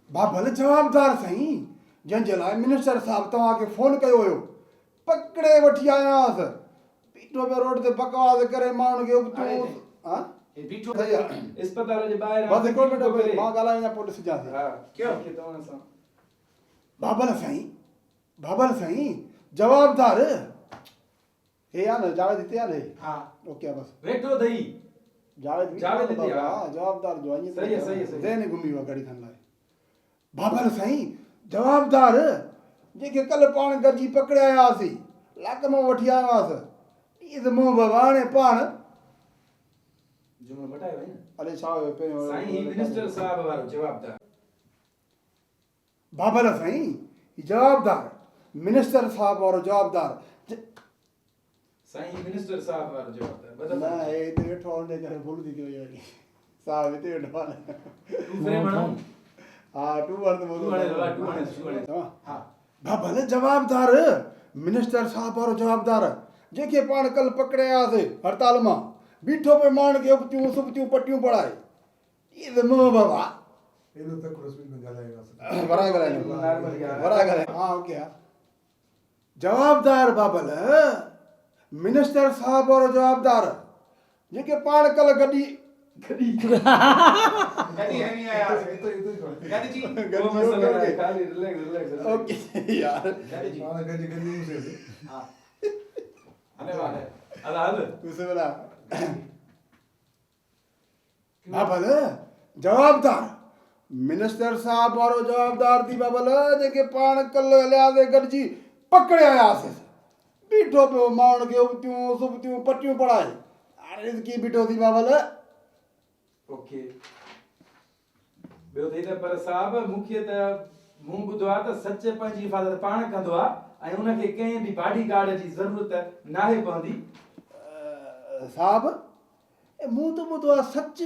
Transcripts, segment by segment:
بابل جوابدار سائين، جنهن جي لاء منسٽر صاحب توهان کي فون ڪيو هيو، پڪڙي وٺي آيو آهيانس. بيٺو پيو روڊ تي بڪواس ڪري ماڻهن کي ابتيون ها. هي بيٺو اسپتال جي ٻاهران بس هڪڙو منٽ مان ڳالهائي وڃان پوء ڏسجانس. بابل سائين، بابل سائين، جوابدار. هي آ نه جاويد هتي آ نه هي. ها. اوڪي آ بس. ويٺو اٿئي. جاويد جاويد هتي آ. جوابدار جو آ صحيح صحيح صحيح. ذهن گهمي ويو گهڙي کن لاء. بابل سائين جوابدار جنهن کي ڪلهه پاڻ گڏجي پڪڙي آيا هئاسين لاڪ مان وٺي آيو هئس ڏينس منهن به هاڻي پاڻ جملو مٽايو آهي نه. الائي ڇا هيو پهريون سائين هي منسٽر صاحب وارو جوابدار. بابل سائين هي جوابدار منسٽر صاحب وارو جوابدار ج. سائين هي منسٽر صاحب وارو جوابدار ٻه دفعا نه هي هتي ويٺو آ ان جي ڪري ڀل ٿي ٿي وئي آهي صاحب هتي ويٺو آ نه. ٽو فريم هڻون. ها ٽو هڻ ته ٽو هڻي ها ٽو هڻيس ٽو هڻيس ها. بابل جوابدار منسٽر صاحب وارو جوابدار جنهن کي پاڻ ڪل پڪڙي آياسي هڙتال مان بيٺو پيو ماڻهن کي ابتيون سبتيون پٽيون پڙهائي ايز منهن بابا. ايڏو تڪڙو اسپيڊ ۾ ڳالهايو آ. ورائي ڳالهايو ورائي ڳالهايو ها اوڪي ها جوابدار بابل منسٽر صاحب وارو جوابدار جيڪي پاڻ ڪل گڏي گڏي گڏي هڻي آياسين گڏجي ڪو مسئلو ناهي خالي رليڪس رليڪس اوڪي يار گڏجي پاڻ گڏجي گڏي هوندوسين ها هلي هل هل بسم الله بابل جوابدار منسٽر صاحب وارو جوابدار ٿي بابل جنهن کي پاڻ ڪل هلياسي گڏجي پڪڙي آياسيس بيٺو پيو ماڻهن کي ابتيون سبتيون پٽيون پڙهائي هاڻي رزقي بيٺو ٿي بابل. اوڪي ٻيو ٿئي ته پر صاحب مون کي ته مون ٻڌو آهي ته سچ پنهنجي حفاظت پاڻ ڪندو آهي ۽ ان کي ڪنهن به باڊي گارڊ جي ضرورت ناهي پوندي. صاحب اي مون ته ٻڌو آ سچ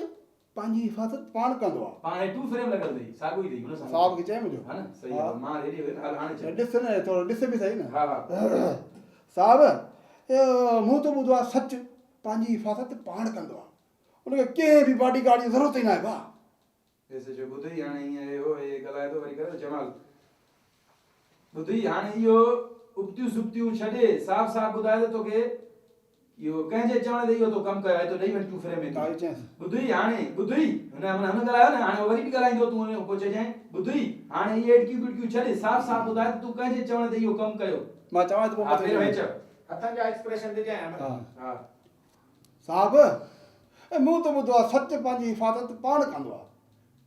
پنهنجي حفاظت پاڻ ڪندو آ. پاڻ هي ٽو فريم لڳل اٿئي ساڳيو ئي اٿئي هن سان صاحب کي چيم جو ها نه صحيح آ مان ريڊي هيس هل هاڻي چئه. ڏس نه ٿورو ڏس به سهي نه. ها ها. صاحب اي مون ته ٻڌو آ سچ پنهنجي حفاظت پاڻ ڪندو آ ان کي ڪنهن به باڊي گارڊ جي ضرورت ئي ناهي ڀاء. ايس ايڇ او ٻڌئي هاڻي هينئر هي هو هي ڳالهائي ٿو وري ڪري جمال ٻڌئي هاڻي اهو ابتيون سبتيون ڇڏي صاف صاف ٻڌاء ته توکي اهو ڪنهن جي چوڻ تي اهو تو ڪم ڪيو آهي تو ڏئي وڃ ٽو فريم ۾ ڪائي چيس ٻڌئي هاڻي ٻڌئي هن معنيٰ هن ڳالهايو نه هاڻي هو وري به ڳالهائيندو تون ان پوء چئجانء ٻڌئي هاڻي اهي اٽڪيون ٻٽڪيون ڇڏي صاف صاف ٻڌاء ته تون ڪنهن جي چوڻ تي اهو ڪم ڪيو مان چوان ٿو پوء ها پهريون هي چئو هٿن جا ايڪسپريشن ڏجانء احمد ها ها صاحب! اي مون ته ٻڌو آهي سچ پنهنجي حفاظت پاڻ ڪندو آهي.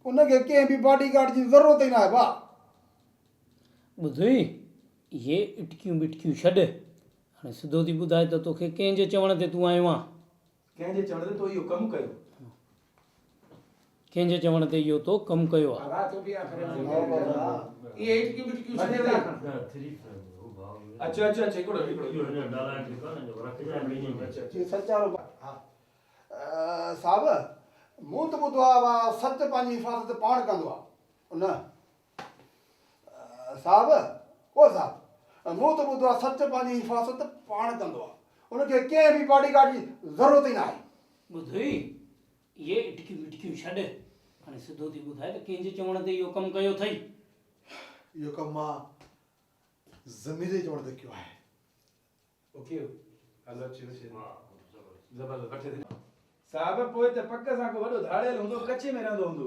ان کي ڪنهن به باڊي گارڊ جي ضرورت ئي ناهي ڀاء. ٻڌوئي؟ اهي اٽڪيون ٻٽڪيون ڇڏ. هاڻي سڌو ٿي ٻڌاء ته توکي ڪنهن جي چوڻ تي تون آيو آن؟ ڪنهن جي چوڻ تي تو اهو ڪم ڪيو؟ ڪنهن جي چوڻ تي اهو تو ڪم ڪيو آ؟ اچ اچ اچ هڪڙو هڪڙو صاحب مون ته ٻڌو آ سچ پنهنجي حفاظت پاڻ ڪندو آ نه صاحب او صاحب مون ته ٻڌو آ سچ پنهنجي حفاظت پاڻ ڪندو آ ان کي ڪنهن به باڊي گارڊ جي ضرورت ئي ناهي. ٻڌوئي اهي اٽڪيون ٻٽڪيون ڇڏ، هاڻي سڌو ٿي ٻڌاء ته ڪنهن جي چوڻ تي اهو ڪم ڪيو اٿئي؟ اهو ڪم مان ضمير جي چوڻ تي ڪيو آهي. اوڪي هلو اچي وٺي زبردست وٺي ٿي. صاحب پوء ته پڪ سان ڪو وڏو ڌاڙيل هوندو ڪچي ۾ رهندو هوندو.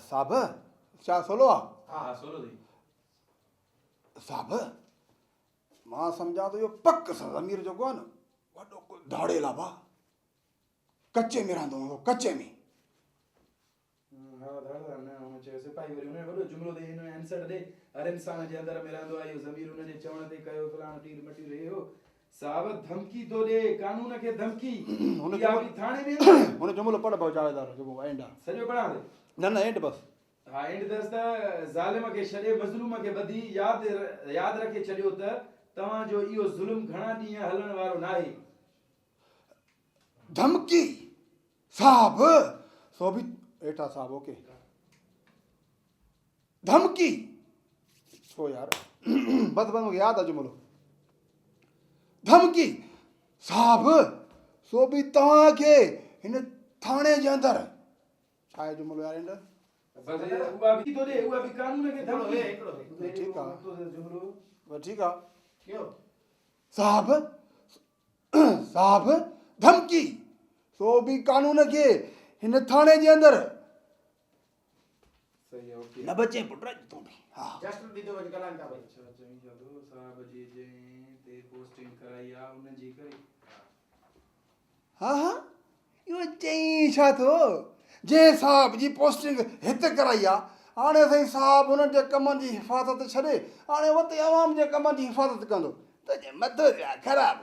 صاحب ڇا سولو آ؟ ها سولو اٿئي. صاحب مان سمجهان ٿو اهو پڪ سان ضمير جيڪو آهي نه وڏو ڪو ڌاڙيل آ ڀاء. ڪچي ۾ رهندو هوندو ڪچي ۾. ها ڌاڙيل نه هن چيو سپاهي وري هن وڏو جملو ڏئي هن انسرٽ ڏي هر انسان جي اندر ۾ رهندو آهي اهو ضمير ان جي چوڻ تي ڪيو فلاڻو ٽير مٽير هي هو صاحب ڌمڪي ٿو ڏي قانون کي ڌمڪي هن اها به ٿاڻي ۾ ايندو هن جملو پڙهه ڀاء جاويدار جيڪو اينڊ آ سڄو پڙهان ٿي نه نه اينڊ بس ها اينڊ اٿس ته ظالم کي ڇڏي مظلوم کي ٻڌي ياد ياد رکي ڇڏيو ته توهان جو اهو ظلم گهڻا ڏينهن هلڻ وارو ناهي. ڌمڪي صاحب سو به هيٺا صاحب اوڪي ڌمڪي ڇو يار بس بس مونکي ياد آ جملو ڌمڪي صاحب سو به توهان کي هن ٿاڻي جي اندر ڇا آهي جملو يار اينڊ بس اها به ٿو ڏي اها به قانون کي ڌمڪي. هڪڙو هي ٺيڪ آ. جملو بس ٺيڪ آ. صاحب صاحب ڌمڪي سو به قانون کي هن ٿاڻي جي اندر. صحيح اوڪي. نه بچين پٽ اڄ تون به. ها. جسٽ ڏيندو وڃ ڳالهائين ٿا ڀئي. ڇا چوين جادو صاحب جي جنهن تي پوسٽنگ ڪرائي آ ان جي ڪري. ها ها اهو چئين ڇا ٿو جنهن صاحب جي پوسٽنگ هت ڪرائي آ هاڻي سائين صاحب انهن جي ڪمن جي حفاظت ڇڏي هاڻي اتي عوام جي ڪمن جي حفاظت ڪندو تنهنجي مٿو ٿيو آ خراب.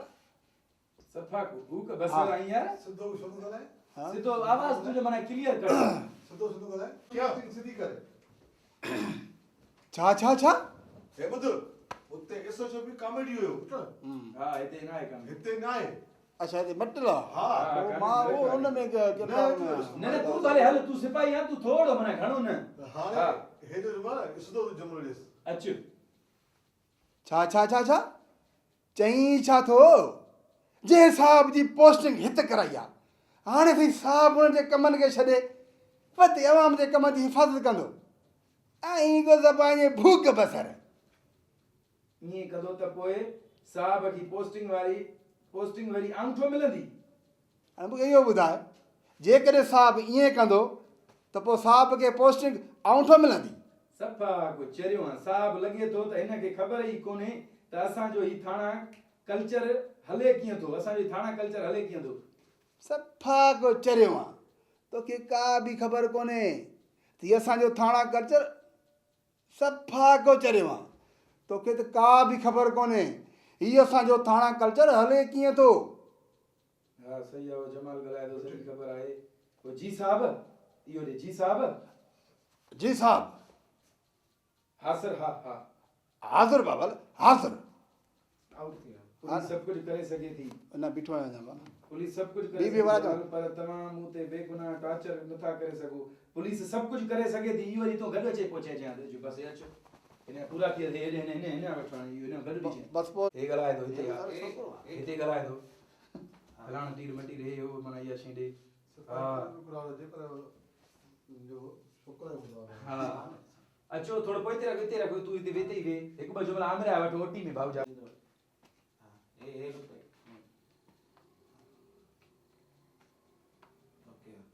صفا ڪو ڀوڪ بصر آهين يار. سڌو سڌو ڳالهائي. سڌو آواز تنهنجو معنيٰ ڪليئر ڪر. سڌو سڌو ڳالهائي. سڌي ڪري. ڇا ڇا ڇا. هي ٻڌ اتي ايس ايڇ او به ڪاميڊي هيو پٽ. ها هتي ناهي ڪاميڊي. هتي ناهي. اڇا هتي مٽل آ. ها پوء مان اهو ان ۾ ڪردار ۾ آهيان. نه نه تون ڀلي هل تون سپاهي آهين تون ٿورو معنيٰ گهڻو نه. هاڻي هي جو جملو آهي سڌو جملو ڏيس. اچ. ڇا ڇا ڇا ڇا چئين ڇا ٿو؟ جنهن صاحب جي پوسٽنگ هت ڪرائي آ، هاڻي سائين صاحب انهن جي ڪمن کي ڇڏي وتي عوام جي ڪمن جي حفاظت ڪندو ۽ ڪو زبان جي ڀوڪ بصر. ائين ڪندو ته پوء صاحب کي پوسٽنگ واري پوسٽنگ وري آڱوٺو ملندي. هاڻي مون کي اهو ٻڌاء، جيڪڏهن صاحب ائين ڪندو ته پوء صاحب کي پوسٽنگ آڱوٺو ملندي؟ صفا ڪو چريو آن صاحب، لڳي ٿو ته هن کي خبر ئي ڪونهي ته اسان جو هي ٿاڻا ڪلچر هلي ڪيئن ٿو، اسان جو هي ٿاڻا ڪلچر هلي ڪيئن ٿو. صفا ڪو چريو آن، توکي ڪا به خبر ڪونهي ته هي اسان جو ٿاڻا ڪلچر. صفا ڪو چريو آن. توکي ته ڪا به خبر ڪونهي. هي اسان جو ٿاڻا ڪلچر هلي ڪيئن ٿو. ها صحيح آ جمال ڳالهائي ٿو سڄي خبر آهي. او جي صاحب اهو ڏي جي صاحب. جي صاحب. ها سر ها ها. حاضر بابل حاضر. آئوٽ ٿي ويا. پوليس سڀ ڪجهه ڪري سگهي ٿي. نه بيٺو آهيان اڃا مان. پوليس سڀ ڪجهه ڪري سگهي ٿي پر توهان مون تي بيگناهه ٽارچر نٿا ڪري سگهو. پوليس سڀ ڪجهه ڪري سگهي ٿي. اهو وري تون گڏ اچي پوء چئجان ته اچ بس هي اچ. هن پورا ٿي هيڏي هن هن هن وٺ هاڻي اهو هن گڏ ڏجين. بس پوء. هي ڳالهائي ٿو هتي هتي ڳالهائي ٿو. فلاڻو تير مٽير هي هو معنيٰ اها شيء ڏي. ها. ها. اچو ٿورو پوئتي رک اتي رک تون هتي ويتي ئي ويهه هڪ ٻه جملا آمريا وٺ اوٽي ۾ ڀائو جا.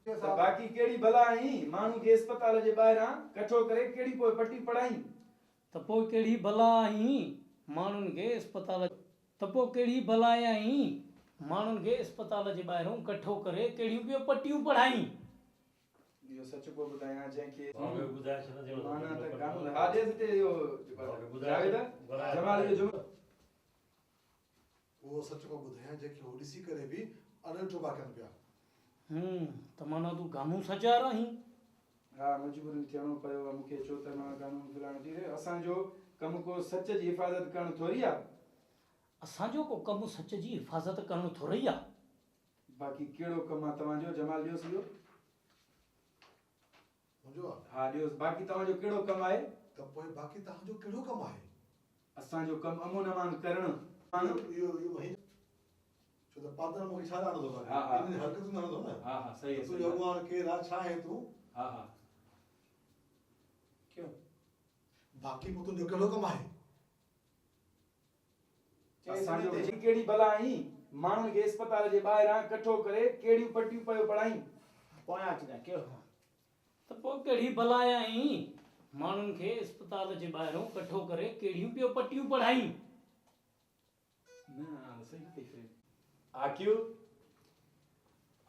ته باقي ڪهڙي بلا آهين ماڻهو کي اسپتال جي ٻاهران ڪٺو ڪري ڪهڙي پوء پٽي پڙهائين. ته پوء ڪهڙي بلا آهين ماڻهن کي اسپتال ته پوء ڪهڙي بلا آهين ماڻهن کي اسپتال جي ٻاهرون ڪٺو ڪري ڪهڙيون پيو پٽيون پڙهائين. اهو سچ پيو ٻڌايان جنهن کي معنيٰ ته قانون ها ڏيس هتي اهو جاويد جمال اهو جملو. اهو سچ پيو ٻڌايان جنهن کي هو ڏسي ڪري به اڻ ٽوبا ڪن پيا. هون ته معنيٰ تون گامون سچار آهين. ها مجبورن ٿيڻو پيو آ مونکي ڇو ته مان قانون فلاڻو ٿي رهيو اسان جو ڪم ڪو سچ جي حفاظت ڪرڻ ٿوري آ. اسان جو ڪو ڪم سچ جي حفاظت ڪرڻ ٿورئي آ. باقي ڪهڙو ڪم آ توهان جو جمال ڏيوس اهو. منهنجو آ. ها ڏيوس باقي توهان جو ڪهڙو ڪم آهي. ته پوء باقي توهان جو ڪهڙو ڪم آهي. اسان جو ڪم امن امان ڪرڻ. اهو اهو اهو هين ڇو ته پادر مون کي ڇا ڏاڻو ٿو باقي ها ها انهن جي حرڪتن ڏاڻو ٿو نه ها ها صحيح آ تنهنجو اڳواڻ ڪير آ ڇا آهين تون. ها ها ڪيو. باقي پوء تنهنجو ڪهڙو ڪم آهي. اسان جو جي ڪهڙي بلا آهين، ماڻهن کي اسپتال جي ٻاهران ڪٺو ڪري ڪهڙيون پٽيون پيو پڙهائين. پويان اچجانء ڪيو. ته پوء ڪهڙي بلا آهين، ماڻهن کي اسپتال جي ٻاهرون ڪٺو ڪري ڪهڙيون پيو پٽيون پڙهائين. نه هاڻ صحيح نه ٿي فريم. آڪيو.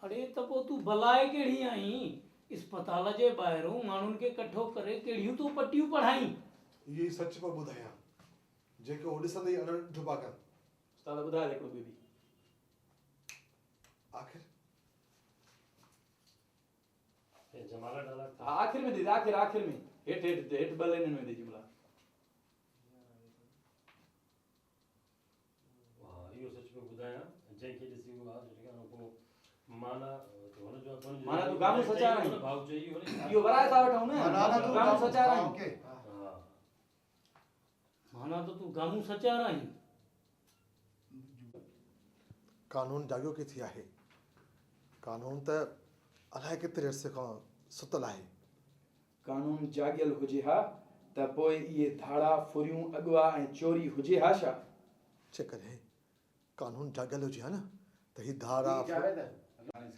اڙي ته پوء تون بلائي ڪهڙي آهين، اسپتال جي ٻاهرون ماڻهن کي ڪٺو ڪري ڪهڙيون ٿو پٽيون پڙهائين. اهو ئي سچ پيو ٻڌايان. جيڪي هو ڏسندي ئي اڻ ڍٻا ڪن. استاد ٻڌاء هڪڙو ٻيو به. آخر. ها آخر ۾ ڏي آخر آخر ۾ هيٺ هيٺ هيٺ ٻه لائنن ۾ ڏي جملا. معنيٰ تون گامون سچار آهين. اهو ورائي ٿا وٺون نه. گامون سچار آهين. معنيٰ ته تون گامون سچار آهين. قانون جاڳيو ڪٿي آهي؟ قانون ته الائي ڪيتري عرصي کان ستل آهي. قانون جاڳيل هجي ها ته پوء اهي ڌاڙا، ڦريون، اغوا ۽ چوري هجي ها ڇا؟ جيڪڏهن قانون جاڳيل هجي ها نه ته هي ڌاڙا، ڦر.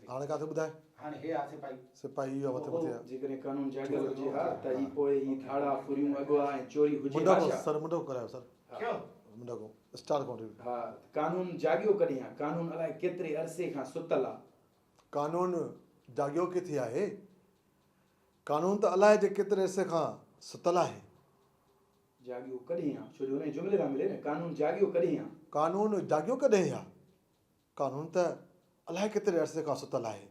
هاڻي ڪاٿي ٻڌاء. هاڻي هي آ سپاهي. سپاهي اهو مٿي مٿي آ. جيڪڏهن قانون جاڳيل هجي ها ته هي پوء هي ڌاڙا، ڦريون، اغوا ۽ چوري هجي ها ڇا؟ سر منڍو ڪرايو سر. ڪيو؟ منڍو اسٽار ڪائونٽ. ها قانون جاڳيو ڪڏهن آ؟ قانون الائي ڪيتري عرصي کان ستل آ. قانون جاڳيو ڪٿي آهي؟ قانون ته الائي جي ڪيتري عرصي کان ستل آهي. جاڳيو ڪڏهن آ؟ ڇو جو انهيء جملي سان ملي نه، قانون جاڳيو ڪڏهن آ؟ قانون جاڳيو ڪڏهن آ؟ قانون ته الائي ڪيتري عرصي کان ستل آهي.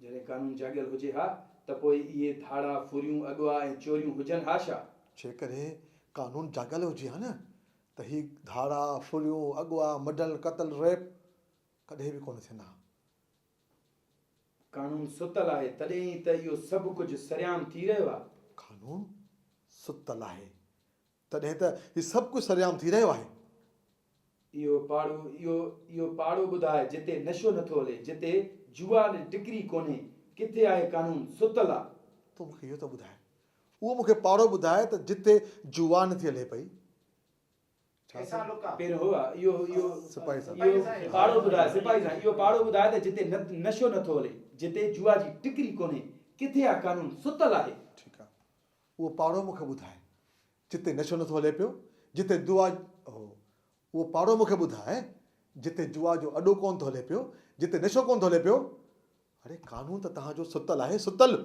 جڏهن قانون جاڳيل هجي ها ته پوء اهي ڌاڙا، ڦريون، اغوا ۽ چوريون هجن ها ڇا؟ جيڪڏهن قانون جاڳيل هجي ها نه ته هي ڌاڙا، ڦريون، اغوا، مڊل، قتل، ريپ ڪڏهن به ڪونه ٿين ها. قانون ستل آهي تڏهن ئي ته اهو سڀ ڪجهه سرعام ٿي رهيو آهي. قانون ستل آهي تڏهن ته هي سڀ ڪجهه سرعام ٿي رهيو آهي. اهو پاڙو اهو اهو پاڙو ٻڌاء جتي نشو نٿو هلي، جتي جوا جي ٽڪري ڪونهي، ڪٿي آهي قانون ستل آ. تون مون کي اهو ته ٻڌاء. اهو مون کي پاڙو ٻڌاء ته جتي جوا نٿي هلي پئي، پهريون هو اهو اهو اهو پاڙو ٻڌاء سپاهي سائين اهو پاڙو ٻڌاء ته جتي نشو نٿو هلي جتي جوا جي ٽڪري ڪونهي ڪٿي آ قانون ستل آهي. ٺيڪ آ اهو پاڙو مون کي ٻڌاء جتي نشو نٿو هلي پيو جتي دعا اهو پاڙو مون کي ٻڌاء جتي جوا جو اڏو ڪونه ٿو هلي پيو جتي نشو ڪونه ٿو هلي پيو اڙي قانون ته توهان جو ستل آهي ستل.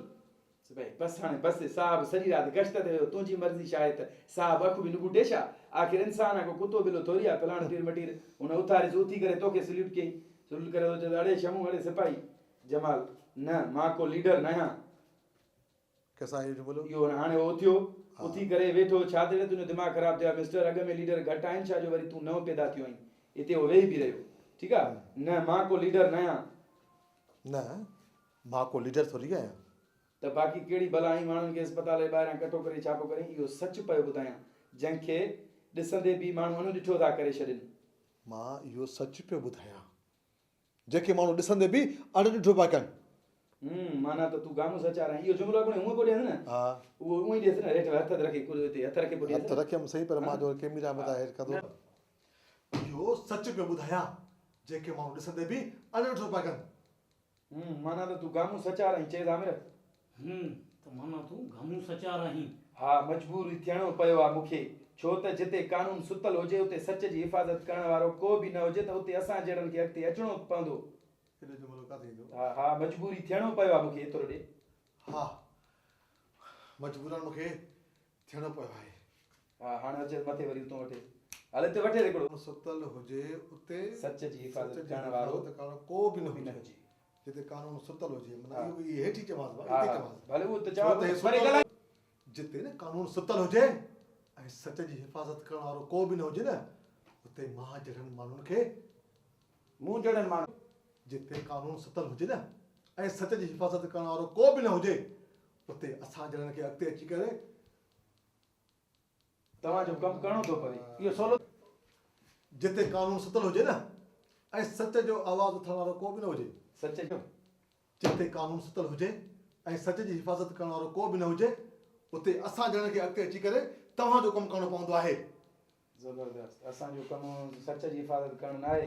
سپاهي، بس هاڻي بس، صاحب سڄي رات گشت تي ويو، تنهنجي مرضي ڇا آهي ته صاحب اک به نه ٻوٽي ڇا؟ آخر انسان آ ڪو ڪتو ٻلو ٿوري آ، فلاڻو ٽير مٽير، هن اٿاريس، اٿي ڪري توکي سليوٽ ڪيائين، سليوٽ ڪري ٿو چئي ته اڙي شمون اڙي سپاهي. جمال، نه مان ڪو ليڊر ناهيان. ڪيسان اهو جملو؟ اهو هاڻي هو اٿيو، اٿي ڪري ويٺو، ڇا ٿيڙي تنهنجو دماغ خراب ٿيو آهي مسٽر، اڳ ۾ ليڊر گهٽ آهن ڇا جو وري تون نئون پيدا ٿيو آهين. اتي هو ويهي به رهيو. ٺيڪ آ، نه مان ڪو ليڊر ناهيان. نه مان ڪو ليڊر ٿوري آهيان. ته باقي ڪهڙي بلا آئين ماڻهن کي اسپتال جي ٻاهريان ڪٺو ڪري ڇاپو ڪرين اهو سچ پيو ٻڌايان جنهن کي ڏسندي به ماڻهو اڻ ڏٺو ٿا ڪري ڇڏين. مان اهو سچ پيو ٻڌايان جنهن کي ماڻهو ڏسندي به اڻ ڏٺو پيا ڪن. هم معنيٰ ته تون گامون سچار آهين اهو جملو اڳوڻي هونء پيو ڏينس نه. ها. اهو اونئن ئي ڏيس نه هيٺ هٿ رکي ڪجهه هتي هٿ رکي پيو ڏينس. هٿ رکيم سهي پر مان جو ڪيميرا متان هيٺ ڪندو. اهو سچ پيو ٻڌايان، جنهن کي ماڻهو ڏسندي به اڻ ڏٺو پيا ڪن. هم، معنيٰ ته تون گامون سچار آهين، چئي ضامر. هم، ته معنيٰ تون گامون سچار آهين. ها، مجبور ئي ٿيڻو پيو آ مون کي، ڇو ته جتي قانون ستل هجي، اتي سچ جي حفاظت ڪرڻ وارو ڪو به نه هجي ته اتي اسان جهڙن کي اڳتي اچڻو پوندو. ايڏو جملو ڪاٿي ايندو؟ ها، ها، مجبور ئي ٿيڻو پيو آ مون کي، ايترو ڏي. ها، مجبورن مون کي ٿيڻو پيو آهي. ها هاڻ اچ مٿي وري اتون وٺي. هل هتي وٺي هڪڙو. ستل هجي اتي سچ جي حفاظت ڪرڻ وارو ڪو به نه هجي. جتي قانون ستل هجي معنيٰ اهو ئي هيٺ ئي چوانس ڀاء اتي چوانس. ڀلي اهو ته چوان ٿو وري ڳالهائي. جتي نه قانون ستل هجي ۽ سچ جي حفاظت ڪرڻ وارو ڪو به نه هجي نه اتي مان جهڙن ماڻهن کي. مون جهڙن ماڻهن. جتي قانون ستل هجي نه ۽ سچ جي حفاظت ڪرڻ وارو ڪو به نه هجي اتي اسان جهڙن کي اڳتي اچي ڪري. توهان جو ڪم ڪرڻو ٿو پوي. اهو سولو. جتي قانون ستل هجي نه ۽ سچ جو آواز اٿڻ وارو ڪو به نه هجي. سچ جو. جتي قانون ستل هجي ۽ سچ جي حفاظت ڪرڻ وارو ڪو به نه هجي اتي اسان جهڙن کي اڳتي اچي ڪري توهان جو ڪم ڪرڻو پوندو آهي. زبردست. اسان جو ڪم سچ جي حفاظت ڪرڻ ناهي.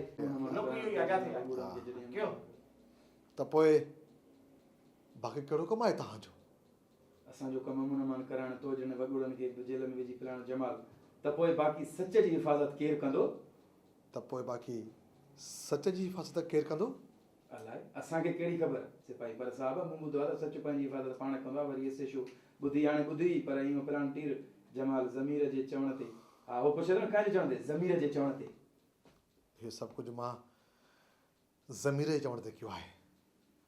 لڪ اهو ئي آجا ٿي ڪيو. ته پوء باقي ڪهڙو ڪم آهي توهان جو؟ اسان جو ڪم امن امان ڪرائڻ، تو جهڙن وڳوڙن کي به جيل ۾ وجهي پلاڻ جمال، ته پوء باقي سچ جي حفاظت ڪير ڪندو؟ ته پوء باقي سچ جي حفاظت ڪير ڪندو؟ الائي، اسان کي ڪهڙي خبر؟ سپاهي، پر صاحب، مون ٻڌو آهي ته سچ پنهنجي حفاظت پاڻ ڪندو آهي، وري ايس ايڇ او ٻڌي هاڻي ٻڌ ئي، پر ايون پلاڻ ٽير، جمال، ضمير جي چوڻ تي. ها، هو پڇي ٿو نه ڪنهن جي چوڻ تي؟ ضمير جي چوڻ تي. اهو سڀ ڪجهه مان ضمير جي چوڻ تي ڪيو آهي.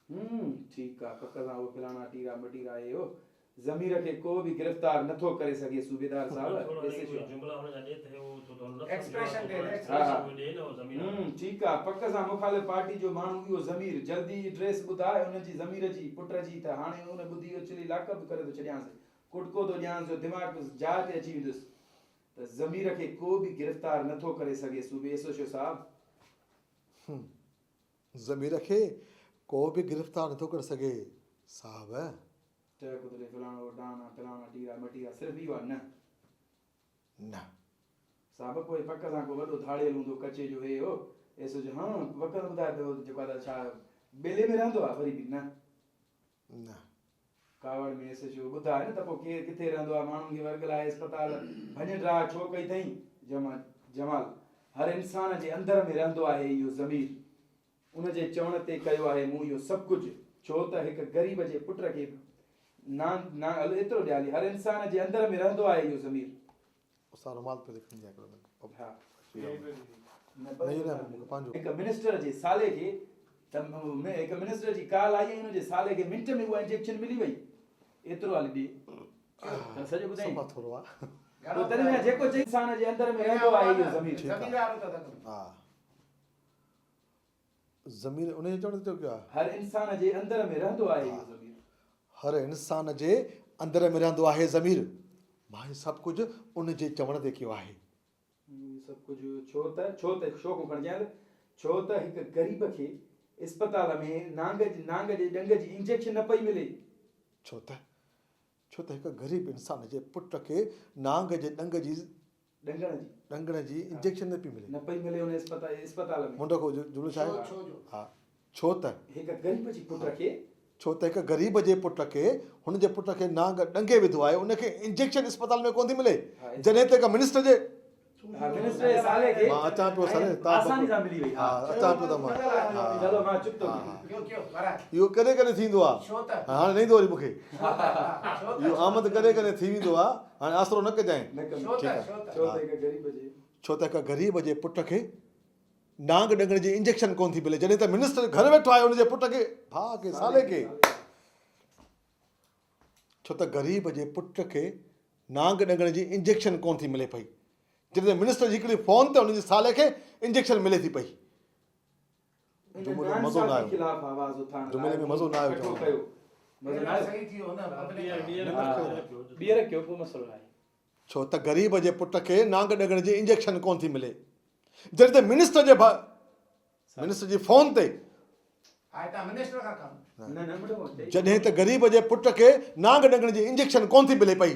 هم، ٺيڪ آ، پڪ سان اهو فلاڻا ٽيرا مٽيرا اهي هو. ضمير کي ڪو به گرفتار نه ٿو ڪري سگهي صوبيدار صاحب، ايس ايڇ او. ها ها. هم، ٺيڪ آ، پڪ سان مخالف پارٽي جو ماڻهو اهو ضمير. جلدي ائڊريس ٻڌاء ان جي ضمير جي، پٽ جي، ته هاڻي ان ٻڌي اڇلي لاڪ اپ ڪري ٿو ڇڏيانس. ڪٽڪو ٿو ڏيانس جو دماغ جاء تي اچي ويندس. ته ضمير کي ڪو به گرفتار نه ٿو ڪري سگهي صوبي ايس ايڇ او صاحب. هم، ضمير کي ڪو به گرفتار نٿو ڪري سگهي صاحب. ٽهڪ ٿو ڏئي فلاڻو ڊاڻا فلاڻا ٽيرا مٽيرا صرف اهو آ نه. نه. صاحب پوء پڪ سان ڪو وڏو ڌاڙيل هوندو ڪچي جو هي هو ايس جو هان پڪ سان ٻڌاء ته جيڪو آ ته ڇا ٻيلي ۾ رهندو آ وري به نه. نه. ڪاوڙ ۾ ايس ايڇ او ٻڌاء نه ته پوء ڪير ڪٿي رهندو آ ماڻهن کي ورغلائي اسپتال ڀڃ ڊاهه ڇو ڪئي اٿئين؟ جمال هر انسان جي اندر ۾ رهندو آهي اهو ضمير. ان جي چوڻ تي ڪيو آهي مون اهو سڀ ڪجهه ڇو ته هڪ غريب جي پٽ کي نانگ نانگ هل ايترو ڏيالي هر انسان جي اندر ۾ رهندو آهي اهو ضمير. استاد رومال پيو لکڻ جي هڪڙو منٽ. ها. نه نه مون کي پنهنجو. هڪ منسٽر جي سالي کي ته هڪ منسٽر جي ڪال آئي ۽ ان جي سالي کي منٽ ۾ اها انجيڪشن ملي وئي. ايترو هالي ڏي ته سڄو ٻڌائين. صفا ٿورو آ. پوء تڏهن ميان جيڪو چئي انسان جي اندر ۾ رهندو آهي اهو ضمير. ٺيڪ آ. ها. ضمير ان جي چوڻ تي چيو ڪيو آهي. هر انسان جي اندر ۾ رهندو آهي اهو ضمير. هر انسان جي اندر ۾ رهندو آهي ضمير. مان هي سڀ ڪجهه ان جي چوڻ تي ڪيو آهي. هي سڀ ڪجهه ڇو ته ڇو ته ڇو کان کڻجانء ته ڇو ته هڪ غريب کي اسپتال ۾ نانگ نانگ جي ڏنگ جي انجيڪشن نه پئي ملي. ڇو ته ڇو ته هڪ غريب انسان جي پٽ کي نانگ جي ڏنگ جي ڏنگڻ جي. ڏنگڻ جي انجيڪشن نه پئي ملي. نه پئي ملي ان اسپتال ۾. منڍ کان جملو ڇا آهي؟ ڇو جو. ها ڇو ته. هڪ غريب جي پٽ کي. ڇو ته هڪ غريب جي پٽ کي هن جي پٽ کي نانگ ڏنگي وڌو آهي ان کي انجيڪشن اسپتال ۾ ڪونه ٿي ملي جڏهن ته هڪ منسٽر جي. ها منسٽر جي سالي کي. مان اچان پيو سر تان آساني سان ملي وئي. ها اچان پيو ته مان. ها چلو مان چپ ٿو ٿي. ڪيو ڪيو ورائي. اهو ڪڏهن ڪڏهن ٿيندو آهي. ڇو ته. هاڻي نه ايندو وري مون کي. ڇو ته ڇو ته. اهو آمد ڪڏهن ڪڏهن ٿي ويندو آهي. هاڻي آسرو نه ڪجانء. ڇو ته ڇو ته. ڇو ته هڪ غريب جي. ڇو ته هڪ غريب جي پٽ کي نانگ ڏنگڻ جي انجيڪشن ڪونه ٿي ملي جڏهن ته منسٽر گهر ويٺو آهي ان جي پٽ کي ڀاء کي سالي کي. ڇو ته غريب جي پٽ کي نانگ ڏنگڻ جي انجيڪشن ڪونه ٿي ملي پئي جڏهن ته منسٽر جي هڪڙي فون تي ان جي سالي کي انجيڪشن ملي ٿي پئي. ان جملي ۾ مزو نه ناانصافي آيو. خلاف آواز اٿارڻ لاء جملي ۾ مزو نه آيو ڪٺو چوان. ڪيو. مزو نه آيو؟ صحيح ٿي ويو نه پبلڪ. ٻيهر ڪيو ڪو مسئلو ناهي. ڇو ته غريب جي پٽ کي نانگ ڏنگڻ جي انجيڪشن ڪونه ٿي ملي جڏهن ته منسٽر جي منسٽر جي فون تي جڏهن ته غريب جي پٽ کي نانگ ڏنگڻ جي انجيڪشن ڪونه ٿي ملي پئي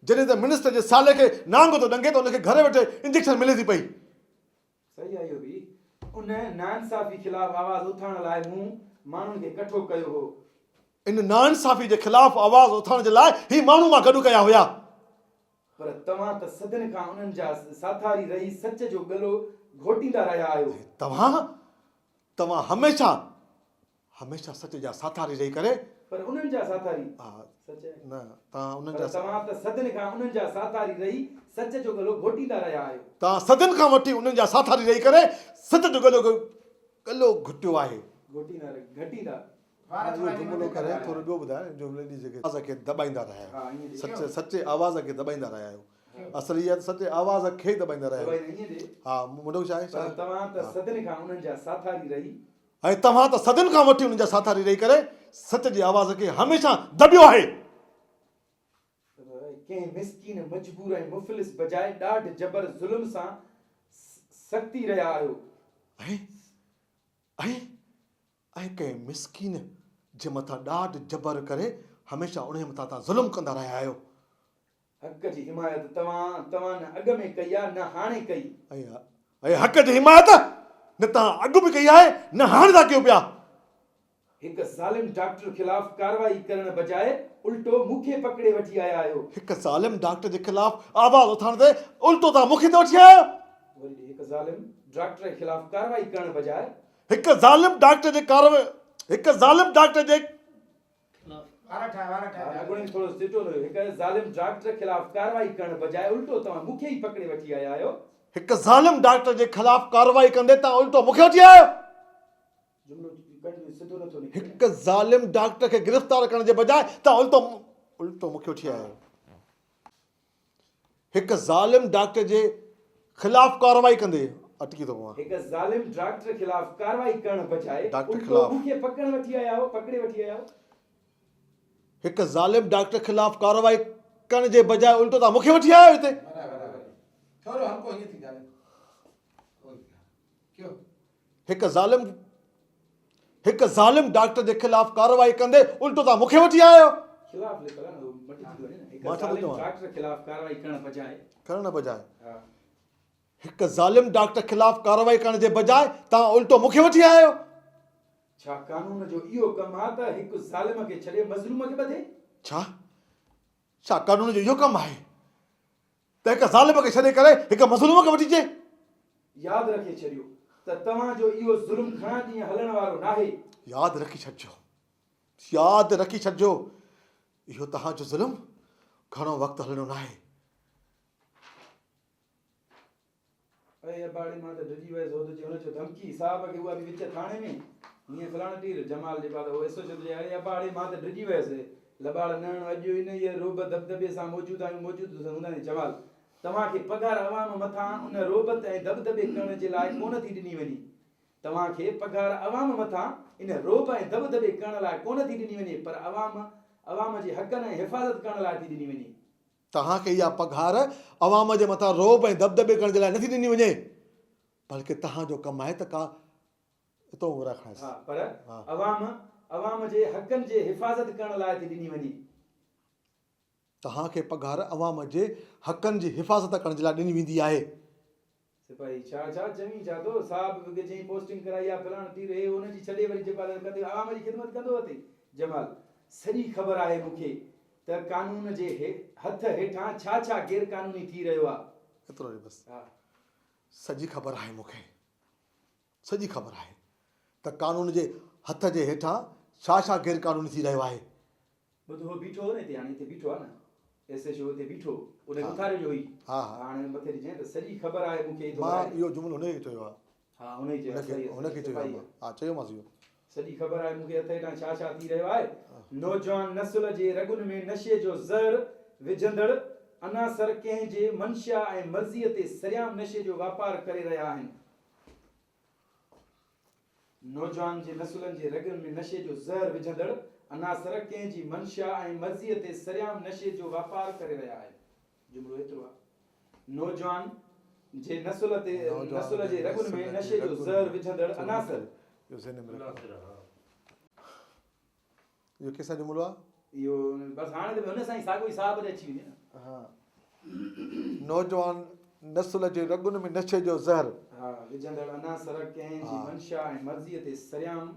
جڏهن ته منسٽر جي سالي کي نانگ ٿو ڏنگي ته ان کي گهر ويٺي انجيڪشن ملي ٿي پئي. صحيح آهي اهو به. ان ناانصافي خلاف آواز اٿارڻ لاء مون ماڻهن کي ڪٺو ڪيو هو. ان ناانصافي جي خلاف آواز اٿارڻ جي لاء هي ماڻهو مان گڏ ڪيا هيا. پر توهان ته صدين کان انهن جا ساٿاري رهي سچ جو ڳلو گهوٽيندا رهيا آهيو. ۽ توهان، توهان هميشه، هميشه سچ جا ساٿاري رهي ڪري. پر انهن جا ساٿاري، سچ آهي. نه، توهان انهن جا. پر توهان ته صدين کان انهن جا ساٿاري رهي سچ جو ڳلو گهوٽيندا رهيا آهيو. توهان صدين کان وٺي انهن جا ساٿاري رهي ڪري سچ جو ڳلو ڳلو گهٽيو آهي. گهوٽيندا رهيا، گهٽيندا. اهو جملو ڪري ٿورو ٻيو ٻڌاء جملي ڏي جيڪي آواز کي دٻائيندا رهيا آهيو سچ سچي آواز کي دٻائيندا رهيا آهيو اصل هي آهي ته سچي آواز کي دٻائيندا رهيا آهيو ها منڍو ڇا آهي پر توهان ته صدين کان انهن جا ساٿاري رهي. ۽ توهان ته صدين کان وٺي انهن جا ساٿاري رهي ڪري سچ جي آواز کي هميشه دٻيو آهي. ڪنهن مسڪين مجبور ۽ مفلس بجاء ڏاڍ جبر ظلم سان سختي رهيا آهيو. ۽ ۽ ۽ ڪنهن مسڪين جي مٿان ڏاڍ جبر ڪري هميشه انهيء مٿان توهان ظلم ڪندا رهيا آهيو. حق جي حمايت توهان توهان نه اڳ ۾ ڪئي آهي نه هاڻي ڪئي. ۽ حق جي حمايت نه توهان اڳ به ڪئي آهي نه هاڻي ٿا ڪيو پيا. هڪ ظالم ڊاڪٽر خلاف ڪارروائي ڪرڻ بجاء الٽو مون کي پڪڙي وٺي آيا آهيو. هڪ ظالم ڊاڪٽر جي خلاف آواز اٿارڻ تي الٽو توهان مون کي ته وٺي آيا آهيو. وري ڏي هڪ ظالم ڊاڪٽر خلاف ڪارروائي ڪرڻ بجاء. هڪ ظالم ڊاڪٽر جي ڪارروائي هڪ ظالم ڊاڪٽر جي. اڳوڻي ۾ ٿورو چٽو نه هيو. هڪ ظالم ڊاڪٽر خلاف ڪارروائي ڪرڻ بجاء الٽو توهان مون کي ئي پڪڙي وٺي آيا آهيو. هڪ ظالم ڊاڪٽر جي خلاف ڪارروائي ڪندي توهان الٽو مون کي وٺي آيا آهيو. جملو ڪنٽينيو سڌو نٿو نڪري. هڪ ظالم ڊاڪٽر کي گرفتار ڪرڻ جي بجاء توهان الٽو الٽو مون کي وٺي آيا آهيو. هڪ ظالم ڊاڪٽر جي خلاف ڪارروائي ڪندي اٽڪي ٿو پوان. هڪ ظالم ڊاڪٽر خلاف ڪارروائي ڪرڻ بجاء ڊاڪٽر الٽو خلاف. مون کي پڪڙ وٺي آيا آهيو پڪڙي وٺي آيا آهيو. هڪ ظالم ڊاڪٽر خلاف ڪارروائي ڪرڻ جي بجاء الٽو توهان مون کي وٺي آيا آهيو هتي. ٿورو هلڪو هيئن ٿي ڳالهايو. ڪيو. هڪ ظالم هڪ ظالم ڊاڪٽر جي خلاف ڪارروائي ڪندي الٽو توهان مون کي وٺي آيا آهيو. خلاف لکيل آهي نه اهو مٽجي ٿو وڃي نه. هڪ مان ڇا ٿو ظالم چوان؟ ڊاڪٽر خلاف ڪارروائي ڪرڻ بجاء. ڪرڻ بجاء. ها. هڪ ظالم ڊاڪٽر خلاف ڪارروائي ڪرڻ جي بجاء توهان الٽو مون کي وٺي آيا آهيو. ڇا قانون جو اهو ڪم آهي ته هڪ ظالم کي ڇڏي مظلوم کي ٻڌي؟ ڇا؟ ڇا قانون جو اهو ڪم آهي ته هڪ ظالم کي ڇڏي ڪري هڪ مظلوم کي وٺي اچي؟ ياد رکي ڇڏيو ته توهان جو اهو ظلم گهڻا ڏينهن هلڻ وارو ناهي. ياد رکي ڇڏجو، ياد رکي ڇڏجو، اهو توهان جو ظلم گهڻو وقت هلڻو ناهي. اي اباڙي مان ته ڊڄي ويس هو ته چي هن چيو ڌمڪي صاحب کي اها به وچ ٿاڻي ۾ هيئن فلاڻ ٽير جمال جيڪو آ ته هو ايس ايڇ او چي اڙي اباڙي مان ته ڊڄي ويس لٻاڙ نه هڻ اڄ انهيء رعب دٻدٻي سان موجود آهيون موجود هوندا آهن جمال توهان کي پگهار عوام مٿان ان رعب ۽ دٻدٻي ڪرڻ جي لاء ڪونه ٿي ڏني وڃي توهان کي پگهار عوام مٿان ان رعب ۽ دٻدٻي ڪرڻ لاء ڪونه ٿي ڏني وڃي پر عوام عوام جي حقن ۽ حفاظت ڪرڻ لاء ٿي ڏني وڃي. توهان کي اها پگهار عوام جي مٿان رعب ۽ دٻدٻي ڪرڻ جي لاء نٿي ڏني وڃي، بلڪه توهان جو ڪم آهي ته ڪا اتو ورائي کڻائيس. ها، پر عوام عوام جي حقن جي حفاظت ڪرڻ لاء ٿي ڏني وڃي. توهان کي پگهار عوام جي حقن جي حفاظت ڪرڻ جي لاء ڏني ويندي آهي. سپاهي، ڇا ڇا چوين ڇا ٿو؟ صاحب به جنهن پوسٽنگ ڪرائي آ فلاڻ ٽير هي ان جي ڇڏي وري جيڪو آ ڪندي عوام جي خدمت ڪندو اٿئي. جمال، سڄي خبر آهي مون کي ته قانون جي هٿ هيٺان ڇا ڇا غير قانوني ٿي رهيو آ. ايترو ئي بس. ها. سڄي خبر آهي مون کي. سڄي خبر آهي ته قانون جي هٿ جي هيٺان ڇا ڇا غير قانوني ٿي رهيو آهي. ٻڌ هو بيٺو هو نه هتي هاڻي هتي بيٺو آ نه ايس ايڇ او هتي بيٺو هو ان کي اٿاريو جو هئي ها ها هاڻي مٿي ڏجين ته سڄي خبر آهي مون کي هي ٿو مان ٻڌائي. اهو جملو هن کي چيو آ. ها هن ئي چيو آ صحيح آ هن کي چيو آ مان ها چيومانس اهو. سڄي خبر آهي مون کي هٿ هيٺان ڇا ڇا ٿي رهيو آهي. نوجوان نسل جي رڳن ۾ نشي جو زهر وجهندڙ عناصر ڪنهن جي منشا ۽ مرضيء تي سرعام نشي جو واپار ڪري رهيا آهن. نوجوان جي نسلن جي رڳن ۾ نشي جو زهر وجهندڙ عناصر ڪنهن جي منشا ۽ مرضيء تي سرعام نشي جو واپار ڪري رهيا آهن. جملو ايترو آهي. نوجوان جي نسل تي نسل جي رڳن ۾ نشي جو زهر وجهندڙ عناصر. اهو ڪيسان جملو آ؟ اهو بس هاڻي ته هن سان ئي ساڳيو ئي صاحب تي اچي وڃي نه. ها نوجوان نسل جي رڳن ۾ نشي جو زهر. ها وجهندڙ عناصر ڪنهن جي منشا ۽ مرضيء تي سرعام.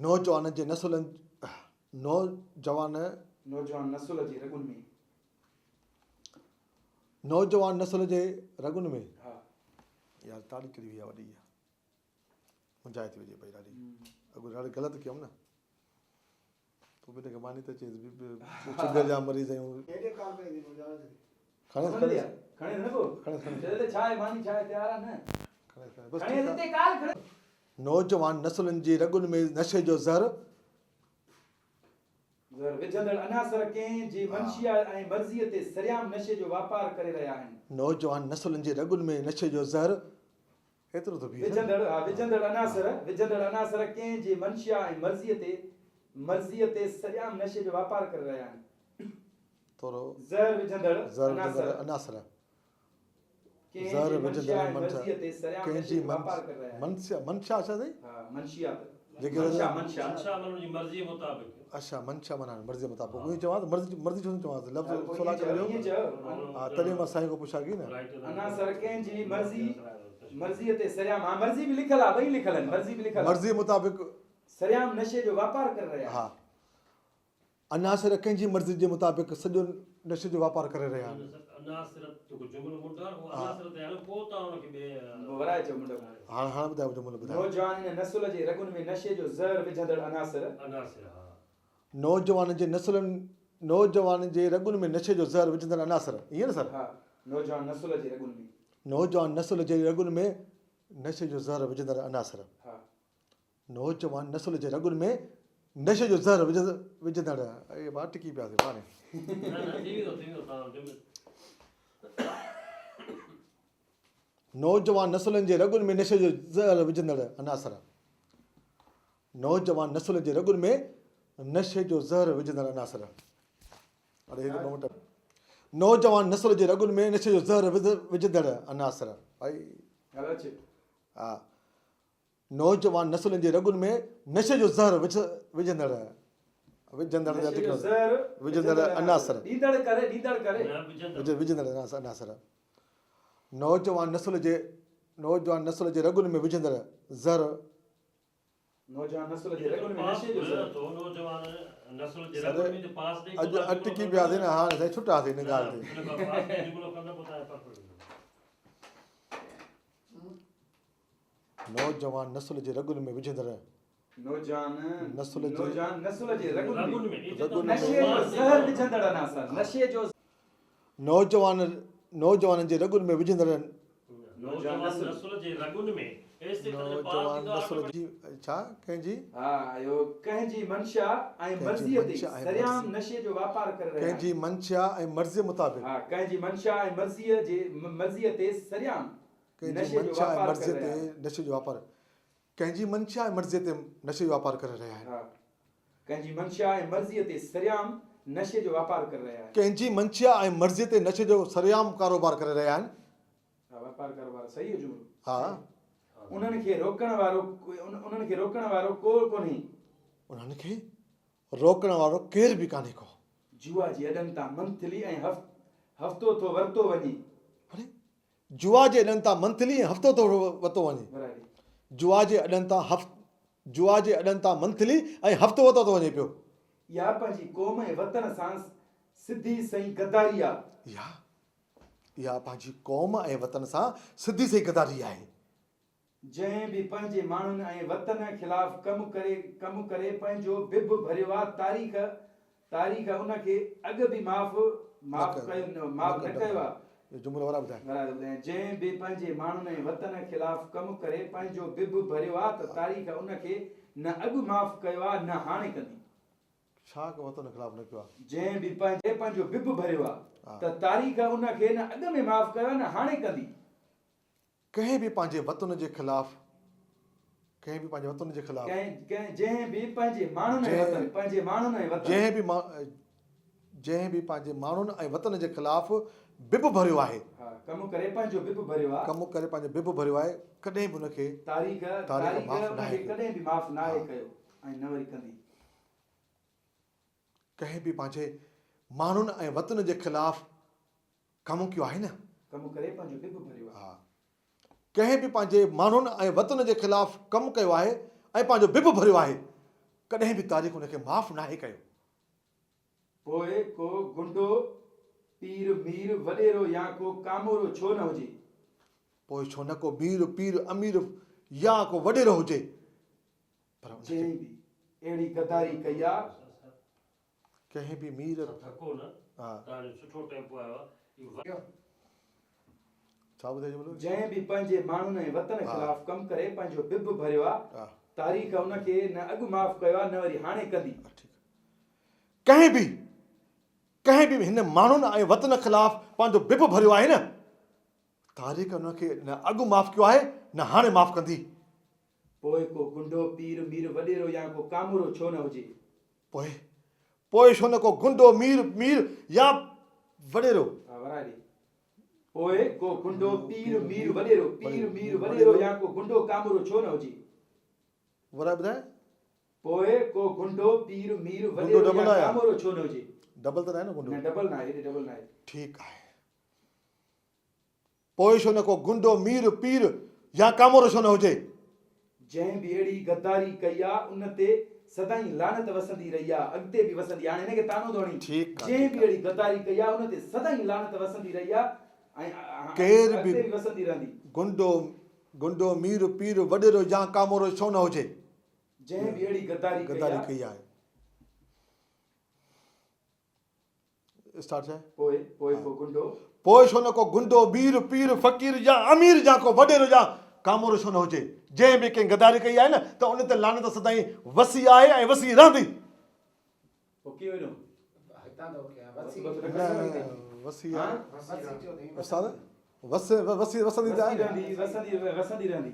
نوجوان جي نسلن نوجوان. نوجوان نسل جي رڳن ۾. نوجوان نسل جي رڳن ۾. ها. يار تاڙي ڪهڙي هئي وڏي اها. منجهائي ٿي وڃي پئي ڏاڍي اڳ ڏاڍي غلط ڪيم نه پوء به هن کي ماني ته چيس شگر جا مريض آهيون کڻيس کڻيس کڻيس نه پوء کڻيس کڻيس چئي ته ڇا آهي ماني ڇا آهي تيار آهي نه کڻيس کڻيس بس کڻيس هتي ڪال کڻي نوجوان نسلن جي رڳن ۾ نشي جو زهر زهر وجهندڙ عناصر ڪنهن جي منشيا ۽ مرضيء تي سرعام نشي جو واپار ڪري رهيا آهن. نوجوان نسلن جي رڳن ۾ نشي جو زهر ايترو ٿو بيهي وجهندڙ، ها، وجهندڙ عناصر، وجهندڙ عناصر ڪنهن جي منشيا ۽ مرضيء تي، مرضيء تي سرعام نشي جو واپار ڪري رهيا آهن. ٿورو زهر وجهندڙ زهر عناصر، وجهندڙ عناصر، ڪنهن زهر جي وجهندڙ منشيا ۽ منشا، مرضيء تي سرعام ڪنهن نشي جي جو واپار ڪري رهيا آهن. منشيا، منشا ڇا سائين؟ ها، منشيات، جيڪي منشا، منشا. منشا معنيٰ ان جي مرضيء مطابق. اڇا، منشا معنيٰ مرضيء مطابق. اهو ئي چوان ته مرضي، مرضي ڇو نه چوان ته لفظ ها، پوء سولا ائين ڪري چئو، ويو. ائين چئو. ها، تڏهن مان سائين کان پڇا ڪئي نه. عناصر ڪنهن جي مرضي، مرضيء تي سرعام، ها مرضي به لکيل آهي، ٻئي لکيل آهن، مرضي به لکيل آهي. مرضيء مطابق. سرعام نشي جو واپار ڪري رهيا آهن. ها، عناصر ڪنهن جي مرضي جي مطابق سڄو نشي جو واپار ڪري رهيا آهن. ورائي چئو منڍ کان. هاڻ هاڻ ٻڌايو جملو ٻڌايو. نوجوان ان نسل جي رڳن ۾ نشي جو زهر وجهندڙ عناصر. نوجوان جي نسلن نوجوان جي رڳن ۾ نشي جو زهر وجهندڙ عناصر ائين نه سر؟ ها نوجوان نسل جي رڳن ۾. نوجوان نسل جي رڳن ۾ نشي جو زهر وجهندڙ عناصر. ها. نوجوان نسل جي رڳن ۾ نشي جو زهر وجهندڙ اي ڀاء ٽڪي پياسي پاڻي. نوجوان نسلن جي رڳن ۾ نشي جو زهر وجهندڙ عناصر نوجوان نسل جي رڳن ۾ نشي جو زهر وجهندڙ عناصر اڙي هي ته ٻه نوجوان نسل جي رڳن ۾ نشي جو زهر وجهندڙ عناصر ڀائي ها نوجوان نسلن جي رڳن ۾ نشي جو زهر وجهندڙ وجهندڙ نشي جو زهر وجهندڙ عناصر. ڏيندڙ ڪري ڏيندڙ ڪري. نه وجهندڙ. وجهندڙ عناصر. نوجوان نسل جي نوجوان نسل جي رڳن ۾ وجهندڙ زهر. نوجوان نسل جي رڳن ۾ نشي جو زهر. نوجوان نسل جي سر رڳن ۾ پاس ڏئي اڄ اٽڪي پياسين نه هاڻ سائين ڇٽاسين ان ڳالهه تي. ان کان پاس ڏئي جملو ڪندا پوء تان پرفيڪٽ ٿيندو. نوجوان نسل جي رڳن ۾ وجهندڙ. نوجوان نسل جي نوجوان نسل جي رڳن ۾ رڳن نشي جو زهر وجهندڙ عناصر نشي جو. نوجوان نوجوانن جي رڳن ۾ وجهندڙ. نوجوان نسل جي رڳن ۾ نوجوان نسل جي ڇا ڪنهن جي؟ ها اهو ڪنهن جي منشا ۽ مرضيء تي سرعام نشي جو واپار ڪري رهيا آهن. ڪنهن جي منشا ۽ مرضيء مطابق. ها ڪنهن جي منشا ۽ مرضيء جي مرضيء تي سرعام ڪنهن جي نشي جو منشا ۽ واپار مرضيء ڪري تي رهيا آهن. نشي جو واپار ڪنهن جي منشا ۽ مرضيء تي نشي جو واپار ڪري رهيا آهن. ها ڪنهن جي منشا ۽ مرضيء تي سرعام نشي جو واپار ڪري رهيا آهن. ڪنهن جي منشا ۽ مرضيء تي نشي جو سرعام ڪاروبار ڪري رهيا آهن. ها واپار ڪاروبار صحيح هو جملو. ها. انهن کي روڪڻ وارو انهن کي روڪڻ وارو ڪو ڪونهي. انهن کي روڪڻ وارو ڪير به ڪانهي ڪو. جوا جي اڏن تان منٿلي ۽ هفتو ٿو ورتو وڃي. اڙي جوا جي اڏن تان منٿلي ۽ هفتو ٿو ورتو وڃي. جوا جي اڏن تان جوا جي اڏن تان منٿلي ۽ هفتو ورتو ٿو وڃي پيو. اها پنهنجي قوم ۽ وطن سان سڌي سئين غداري آ. اها اها پنهنجي قوم ۽ وطن سان سڌي سئين غداري آهي. جنهن به پنهنجي ماڻهن ۽ وطن خلاف ڪم ڪري ڪم ڪري پنهنجو بب ڀريو آ تاريخ تاريخ ان کي اڳ به معاف معاف ڪيو معاف نه ڪيو آ. جملو ورائي ٻڌاء. ورائي ٿو ٻڌايان جنهن به پنهنجي ماڻهن ۽ وطن خلاف ڪم ڪري پنهنجو بب ڀريو آ ته تاريخ ان کي نه اڳ معاف ڪيو آ نه هاڻي ڪندي. ڇا ڪو وطن خلاف نه ڪيو آ. جنهن به پنهنجي پنهنجو بب ڀريو آ ته تاريخ ان کي نه اڳ ۾ معاف ڪيو آ نه هاڻي ڪندي. ڪنهن به پنهنجي وطن جي خلاف ڪنهن به پنهنجي وطن جي خلاف. ڪنهن ڪنهن جنهن به پنهنجي ماڻهن ۽ وطن پنهنجي ماڻهن ۽ وطن. جنهن به جنهن به پنهنجي ماڻهن ۽ وطن جي خلاف بب ڀريو آهي. ها ڪم ڪري پنهنجو بب ڀريو آ. ڪم ڪري پنهنجو بب ڀريو آهي ڪڏهن به ان کي تاريخ تاريخ تاريخ معاف ان ناهي کي ڪيو. ڪڏهن به معاف ناهي ها. ڪيو ۽ نه وري ڪندي. ڪنهن به پنهنجي ماڻهن ۽ وطن جي خلاف ڪم ڪيو آهي نه. ڪم ڪري پنهنجو ڊڀ ڀريو آهي. ها. ڪنهن به پنهنجي ماڻهن ۽ وطن جي خلاف ڪم ڪيو آهي ۽ پنهنجو ڊڀ ڀريو آهي، ڪڏهن به تاريخ ان کي معاف ناهي ڪيو. پوء ڪو گنڊو، پير، مير، وڏيرو يا ڪو ڪامورو ڇو نه هجي. پوء ڇو نه ڪو مير، پير، امير يا ڪو وڏيرو هجي. پر ان کي. جنهن به اهڙي غداري ڪئي آ. ڪنهن به مير. ٿڪو نه توهان جو سٺو ٽيمپو آيو آ اهو. ڇا ٻڌائي جملو. جنهن به پنهنجي ماڻهن ۽ وطن خلاف ڪم ڪري پنهنجو بب ڀريو آ. تاريخ ان کي نه اڳ معاف ڪيو آ نه وري هاڻي ڪندي. ڪنهن به ڪنهن به هن ماڻهن ۽ وطن خلاف پنهنجو بب ڀريو آهي نه تاريخ ان کي نه اڳ معاف ڪيو آهي نه هاڻي معاف ڪندي. پوء ڪو گنڊو، پير، مير، وڏيرو يا ڪو ڪامورو ڇو نه هجي. پوء، پوء ڇو نه ڪو گنڊو، مير، مير يا وڏيرو. ها ورائي ڏي. پوء ڪو گنڊو، پير، مير، وڏيرو، پير، مير، وڏيرو يا ڪو گنڊو، ڪامورو ڇو نه هجي. ورائي ٻڌاء. پوء ڪو گنڊو، پير، مير، وڏيرو يا ڪامورو ڇو نه هجي. ڊبل ته ناهي نه گنڊو. نه ڊبل ناهي، هيڏي ڊبل ناهي. ٺيڪ آهي. پوء ڇو نه ڪو گنڊو، مير، پير يا ڪامورو ڇو نه هجي؟ جنهن به اهڙي غداري ڪئي آ، ان تي سدائين لعنت وسندي رهي آ، اڳتي به وسندي. هاڻي هن کي طعنو ٿو هڻي، ٺيڪ آ، جنهن ٺيڪ به آ. اهڙي غداري ڪئي آ، ان تي سدائين لعنت وسندي رهي آ ۽ ڪير به اڳتي به وسندي رهندي. گنڊو، گنڊو، مير، پير، وڏيرو يا ڪامورو ڇو نه هجي؟ جنهن به اهڙي غداري ڪئي غداري آ. ڪئي آهي. اسٽارٽ ٿيا. پوء پوء ڪو گنڊو. پوء ڇو نه ڪو گنڊو، مير، پير، فقير يا امير يا ڪو وڏيرو يا ڪامورو ڇو نه هجي، جنهن به ڪنهن غداري ڪئي آهي نه ته ان تي لعنت سدائين وسي آهي ۽ وسي رهندي. پوء ڪيئن وڃو؟ هتان ته اوڪي آهي وسي. نه وسي آهي استاد وس وسي وسندي ته آهي رهندي وسندي وسندي رهندي.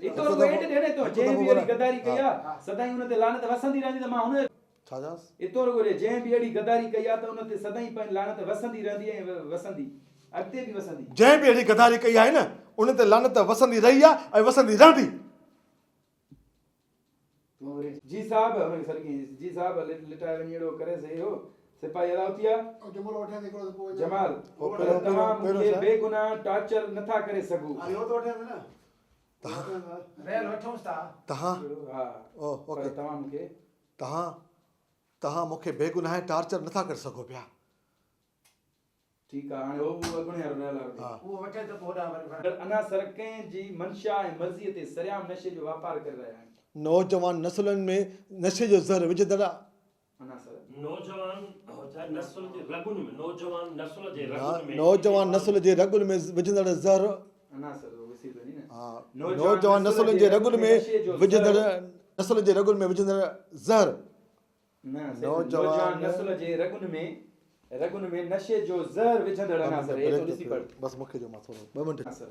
اتو رڳو ايڊ ڏي نه اتو جنهن به اهڙي غداري ڪئي آ سدائين ان تي لعنت وسندي رهندي ته مان هن ڇا چيس؟ اتو رڳو ڏي جنهن به اهڙي غداري ڪئي آ ته ان تي سدائين پنهنجي لعنت وسندي رهندي ۽ وسندي اڳتي به وسندي. جنهن به اهڙي غداري ڪئي آهي نه ان تي لعنت وسندي رهي آ ۽ وسندي رهندي. تون وري. جي صاحب، هن کي سڏ ڪيائين، جي صاحب، لٽائي وڃي اهڙو ڪريس اهو سپاهي ادا اٿي آ. جملو وٺيان ٿي هڪڙو ته پوء وڃان. جمال، هو پر پهريون توهان پهريون مون کي ڇا؟ بيگناهه ٽارچر نه ٿا ڪري سگهو. هاڻي اهو ته وٺيان ٿي نه. ريل وٺونس ٿا. تهان ها، او پر اوڪي. توهان مون کي. تهان تهان مون کي بيگناهه ٽارچر نه ٿا ڪري سگهو پيا. ٺيڪ آ، هاڻي هو اهو اڳوڻي وارو رهيل آ. ها. اهو وٺي ته پوء هوڏانهن وري وڃ. عناصر ڪنهن جي منشا ۽ مرضيء تي سرعام نشي جو واپار ڪري رهيا آهن. نوجوان نسلن ۾ نشي جو زهر وجهندڙ عناصر. نوجوان نسل جي رڳن ۾ نوجوان نسل جي رڳن ۾. نوجوان نسل جي رڳن ۾ وجهندڙ زهر. عناصر اهو وسري ٿو وڃي نه. ها، نوجوان نسلن جي رڳن ۾ وجهندڙ نسل جي رڳن ۾ وجهندڙ زهر. نه نوجوان نسل جي رڳن ۾ رڳن ۾ نشي جو زهر وجهندڙ عناصر هي ٿو ڏسي پڙهه. بس مونکي جو مان ٿورو ٻه منٽ. عناصر.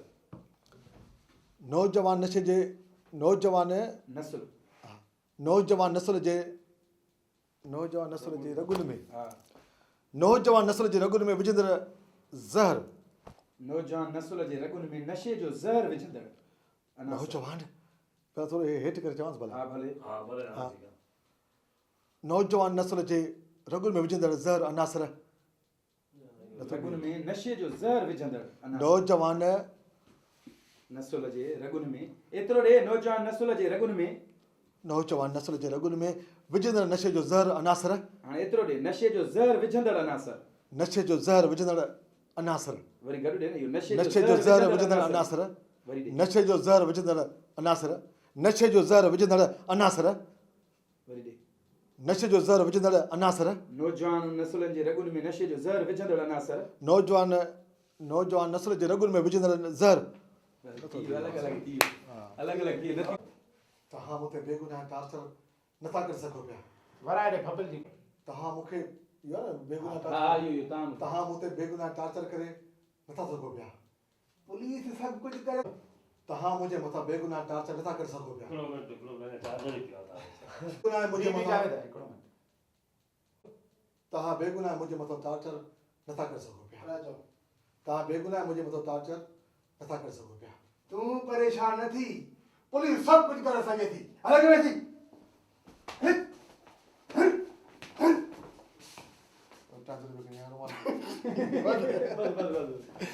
نوجوان نشي جي نوجوان نسل. ها نوجوان نسل جي نوجوان نسل جي رڳن ۾ ها. نوجوان نسل جي رڳن ۾ وجهندڙ زهر. نوجوان نسل جي رڳن ۾ نشي جو زهر وجهندڙ عناصر. نوجوان پهريان ٿورو هي هيٺ ڪري چوانس ڀلا. ها ڀلي. ها ڀلي ها ٺيڪ آ. نوجوان نسل جي رڳن ۾ وجهندڙ زهر عناصر. رڳن ۾ نشي جو زهر وجهندڙ عناصر. نوجوان. نسل جي رڳن ۾ ايترو ڏي نوجوان نسل جي رڳن ۾. نوجوان نسل جي رڳن ۾ وجهندڙ نشي جو زهر عناصر. هاڻي ايترو ڏي نشي جو زهر وجهندڙ عناصر. نشي جو زهر وجهندڙ عناصر. وري گڏ ڏي نه اهو نشي جو زهر وجهندڙ عناصر. وري ڏي. نشي جو زهر وجهندڙ عناصر. نشي جو زهر وجهندڙ عناصر. وري ڏي. نشي جو زهر وجهندڙ عناصر. نوجوان نسلن جي رڳن ۾ نشي جو زهر وجهندڙ عناصر. نوجوان نوجوان نسل جي رڳن ۾ وجهندڙ زهر. ٿي ويو الڳ الڳ ٿي ويو الڳ الڳ ٿي ويو نه ٿي. توهان مون تي بيگناهه ٽارچر نٿا ڪري سگهو پيا. ورائي ڏي ڦٻل جي. توهان مون کي اهو آهي نه بيگناهه ها ٽارچر. ها اهو اهو توهان مون تي. توهان مون تي بيگناهه ٽارچر ڪري نٿا سگهو پيا. پوليس سڀ ڪجهه ڪري. توهان منهنجي مٿان بيگناهه ٽارچر نٿا ڪري سگهو پيا. هڪڙو منٽ هڪڙو منٽ چارجر ئي پيو آهي توهان سان. بيگناهه منهنجي بي بي مٿان. جاويد هڪڙو منٽ. توهان بيگناهه منهنجي مٿان ٽارچر نٿا ڪري سگهو پيا. راجو. توهان بيگناهه منهنجي مٿان ٽارچر نٿا ڪري سگهو پيا. تون پريشان نه ٿي پوليس سڀ ڪجهه ڪري سگهي ٿي. هل اڳ ۾ ٿي. ٽارچر به ڪري بس بس بس.